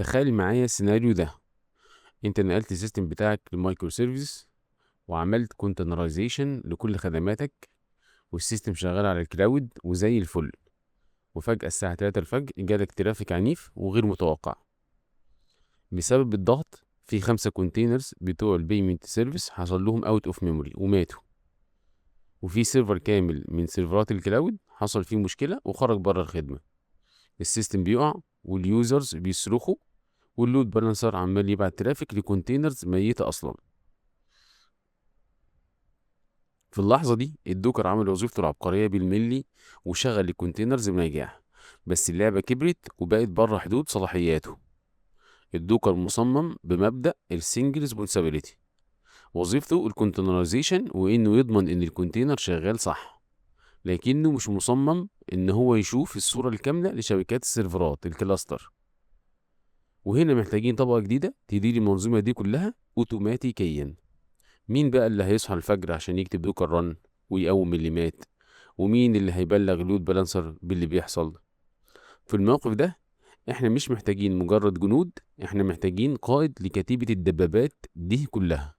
تخيل معايا السيناريو ده: انت نقلت ال system بتاعك ل microservice وعملت containerization لكل خدماتك، وال system شغال على ال cloud وزي الفل، وفجأة الساعة 3 الفجر جالك traffic عنيف وغير متوقع. بسبب الضغط في 5 containers بتوع ال payment service حصل لهم out of memory وماتوا، وفي server كامل من سيرفرات ال cloud حصل فيه مشكلة وخرج بره الخدمة. ال system بيقع وال users بيصرخوا وال load balancer عمال يبعت traffic ل containers ميتة اصلا. في اللحظة دي ال Docker عمل وظيفته العبقرية بالملي وشغل ال containers بنجاح، بس اللعبة كبرت وبقت بره حدود صلاحياته. ال Docker مصمم بمبدأ ال single responsibility، وظيفته ال containerization وانه يضمن ان ال container شغال صح، لكنه مش مصمم ان هو يشوف الصورة الكاملة لشبكات السيرفرات ال cluster. وهنا محتاجين طبقة جديدة تدير المنظومة دي كلها اوتوماتيكيا. مين بقى اللي هيصحى الفجر عشان يكتب docker run ويقوم اللي مات؟ ومين اللي هيبلغ load balancer باللي بيحصل؟ في الموقف ده احنا مش محتاجين مجرد جنود، احنا محتاجين قائد لكتيبة الدبابات دي كلها.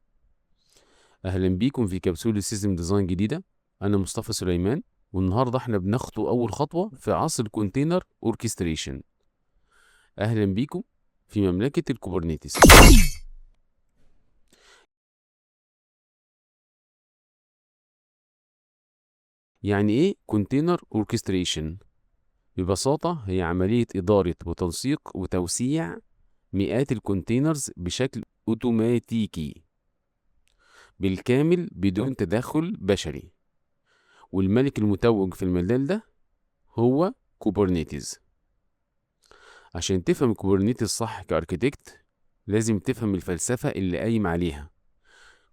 اهلا بيكم في كبسولة system design جديدة. انا مصطفى سليمان، والنهارده احنا بنخطو اول خطوة في عصر ال container orchestration. اهلا بيكم في مملكة ال Kubernetes. يعني ايه container orchestration؟ ببساطة هي عملية إدارة وتنسيق وتوسيع مئات ال containers بشكل أوتوماتيكي بالكامل بدون تدخل بشري. والملك المتوج في المجال ده هو Kubernetes. عشان تفهم Kubernetes صح ك architect لازم تفهم الفلسفة اللي قايم عليها،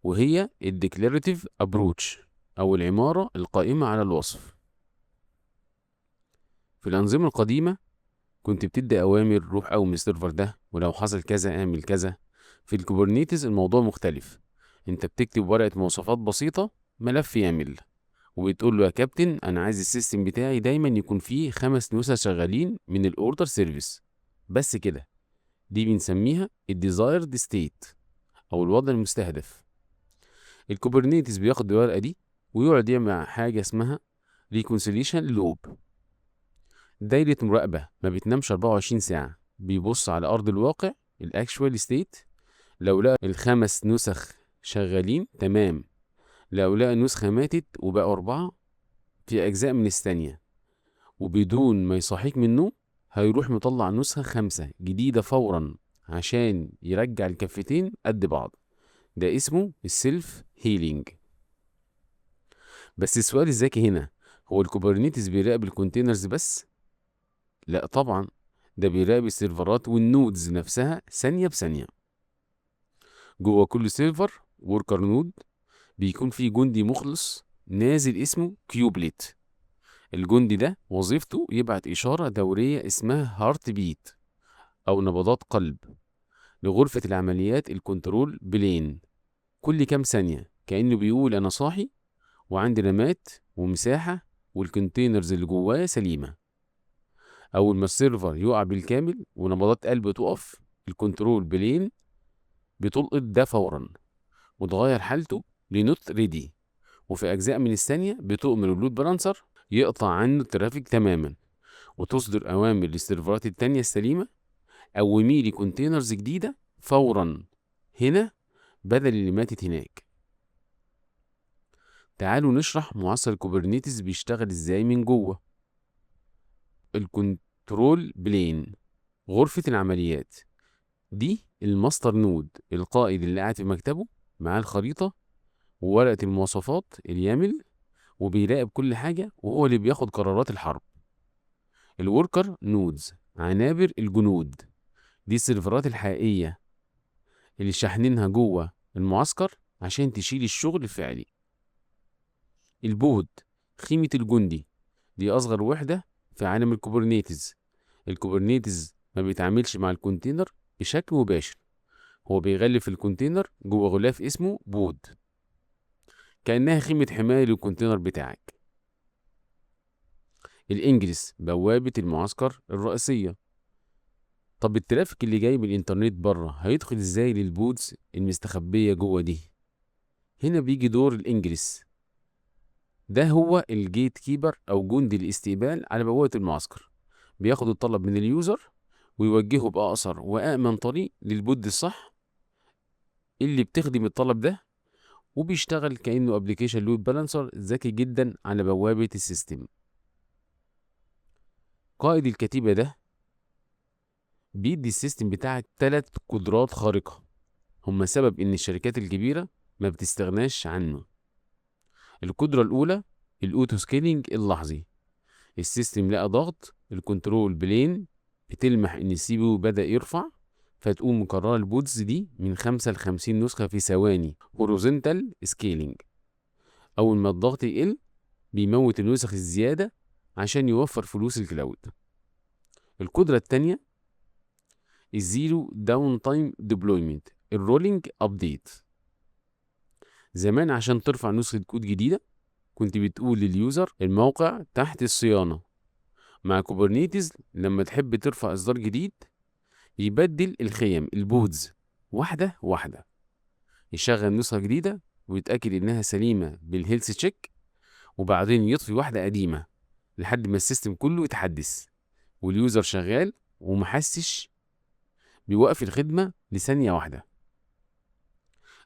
وهي ال declarative approach أو العمارة القائمة على الوصف. في الأنظمة القديمة كنت بتدي أوامر روح قوم ال server ده، ولو حصل كذا اعمل كذا. في ال Kubernetes الموضوع مختلف، انت بتكتب ورقة مواصفات بسيطة، ملف YAML، وبتقول له يا كابتن انا عايز ال system بتاعي دايما يكون فيه 5 نسخ شغالين من ال order service، بس كده. دي بنسميها ال desired state او الوضع المستهدف. ال Kubernetes بياخد الورقة دي ويقعد يعمل حاجة اسمها reconciliation loop، دايرة مراقبة ما بتنامش 24 ساعة، بيبص على أرض الواقع ال actual state. لو لقى ال5 نسخ شغالين تمام، لو لقى نسخة ماتت وبقوا 4 في أجزاء من الثانية، وبدون ما يصحيك من النوم هيروح مطلع نسخة 5 جديدة فورا عشان يرجع الكفتين قد بعض. ده اسمه ال self healing. بس السؤال الذكي هنا، هو ال Kubernetes بيراقب ال containers بس؟ لا طبعا، ده بيراقب السيرفرات وال nodes نفسها ثانية بثانية. جوه كل server worker node بيكون في جندي مخلص نازل اسمه kubelet. الجندي ده وظيفته يبعت إشارة دورية اسمها heartbeat أو نبضات قلب لغرفة العمليات ال control plane كل كام ثانية، كأنه بيقول أنا صاحي وعندي رامات ومساحة وال containers اللي جوايا سليمة. أول ما ال server يقع بالكامل ونبضات قلبه تقف، ال control plane بتلقط ده فورا وتغير حالته ل not ready، وفي أجزاء من الثانية بتؤمر ال load balancer يقطع عنه ال traffic تماما وتصدر أوامر للسيرفرات التانية السليمة قومي لي containers جديدة فورا هنا بدل اللي ماتت هناك. تعالوا نشرح معسكر Kubernetes بيشتغل ازاي من جوه. ال control plane غرفة العمليات، دي ال master node، القائد اللي قاعد في مكتبه معاه الخريطة وورقة المواصفات ال YAML وبيراقب كل حاجة وهو اللي بياخد قرارات الحرب. ال worker nodes عنابر الجنود، دي السيرفرات الحقيقية اللي شاحنينها جوه المعسكر عشان تشيل الشغل الفعلي. ال pod خيمة الجندي، دي أصغر وحدة في عالم ال Kubernetes. ال Kubernetes ما بيتعاملش مع ال container بشكل مباشر، هو بيغلف ال container جوه غلاف اسمه pod، كأنها خيمة حماية لل container بتاعك. ال ingress بوابة المعسكر الرئيسية، طب ال traffic اللي جاي من الإنترنت بره هيدخل إزاي لل pods المستخبية جوه دي؟ هنا بيجي دور ال ingress. ده هو ال gatekeeper أو جندي الاستقبال على بوابة المعسكر. بياخد الطلب من ال user ويوجهه بأقصر وأأمن طريق لل pod الصح اللي بتخدم الطلب ده، وبيشتغل كأنه application load balancer ذكي جدا على بوابة ال system. قائد الكتيبة ده بيدي ال system بتاعك 3 قدرات خارقة هما سبب إن الشركات الكبيرة ما بتستغناش عنه. القدرة الأولى ال auto scaling اللحظي. ال system لقى ضغط، ال control plane بتلمح إن ال CPU بدأ يرفع، فتقوم مكررة ال pods دي من 5 ل50 نسخة في ثواني، horizontal scaling. أول ما الضغط يقل بيموت النسخ الزيادة عشان يوفر فلوس ال cloud. القدرة التانية ال zero downtime deployment، ال rolling update. زمان عشان ترفع نسخة كود جديدة كنت بتقول لل user الموقع تحت الصيانة. مع Kubernetes لما تحب ترفع إصدار جديد يبدل الخيم ال pods واحدة واحدة، يشغل نسخة جديدة ويتأكد إنها سليمة بال health check، وبعدين يطفي واحدة قديمة لحد ما ال system كله يتحدث وال user شغال ومحسش بيوقف الخدمة لثانية واحدة.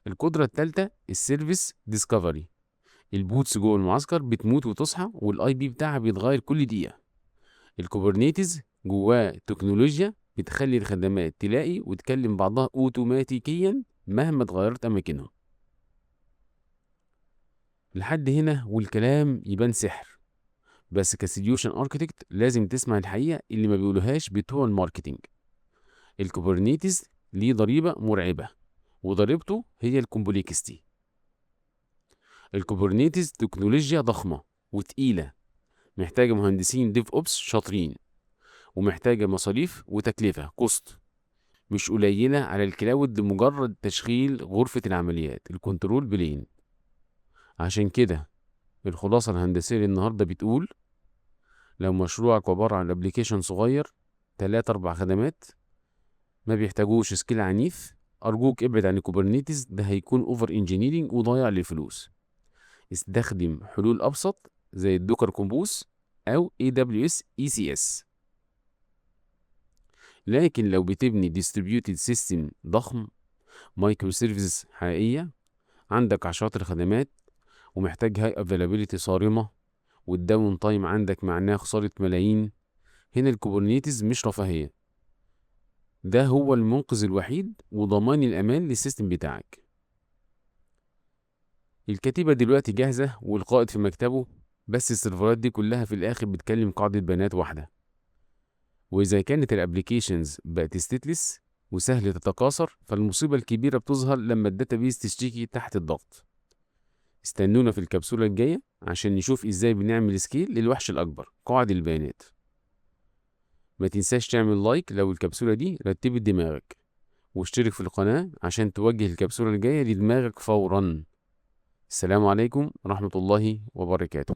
القدرة الثالثة ال service discovery. ال pods جوه المعسكر بتموت وتصحى وال IP بتاعها بيتغير كل دقيقة. ال Kubernetes جواه تكنولوجيا بتخلي الخدمات تلاقي وتكلم بعضها اوتوماتيكيا مهما اتغيرت اماكنهم. لحد هنا والكلام يبان سحر، بس ك solution architect لازم تسمع الحقيقة اللي ما بيقولوهاش بتوع ال marketing. ال Kubernetes ليه ضريبة مرعبة، وضريبته هي ال complexity. ال Kubernetes تكنولوجيا ضخمة وتقيلة، محتاجة مهندسين DevOps شاطرين، ومحتاجة مصاريف وتكلفة cost مش قليلة على ال cloud لمجرد تشغيل غرفة العمليات ال control plane. عشان كده الخلاصة الهندسية للنهاردة بتقول لو مشروعك عبارة عن application صغير 3-4 خدمات ما بيحتاجوش scale عنيف، أرجوك ابعد عن ال Kubernetes، ده هيكون over engineering وضيع للفلوس. استخدم حلول أبسط زي ال Docker Compose أو AWS ECS. لكن لو بتبني distributed system ضخم، microservices حقيقية، عندك عشرات الخدمات ومحتاج high availability صارمة، وال downtime عندك معناه خسارة ملايين، هنا ال Kubernetes مش رفاهية، ده هو المنقذ الوحيد وضمان الأمان لل system بتاعك. الكتيبة دلوقتي جاهزة والقائد في مكتبه، بس السيرفرات دي كلها في الآخر بتكلم قاعدة بيانات واحدة. وإذا كانت ال applications بقت stateless وسهل تتكاثر، فالمصيبة الكبيرة بتظهر لما ال database تشتكي تحت الضغط. استنونا في الكبسولة الجاية عشان نشوف إزاي بنعمل scale للوحش الأكبر قواعد البيانات. ما تنساش تعمل like لو الكبسولة دي رتبت دماغك، واشترك في القناة عشان توجه الكبسولة الجاية لدماغك فورا. السلام عليكم ورحمة الله وبركاته.